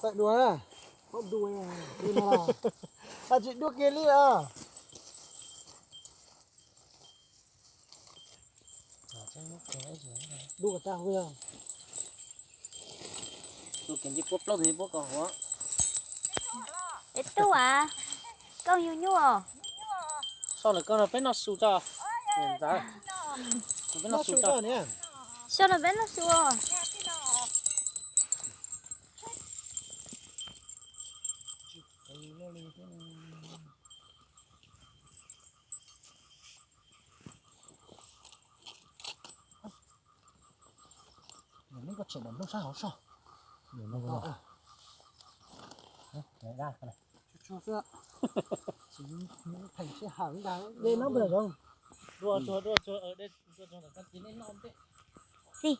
Txawm dua na, dua na, tsis dua kiag li os. Dua tag huv. Tus kev nce puab plaub tus nce puab ko huv. Es tub as, koj yug nyuj os. Sau lawm koj no peb noj su tso. Ntxawm, peb noj su tso. Sau lawm peb noj su. Neb koj tshem daim nplooj sab hauv soj. Dej nab npawg zoov. Xij.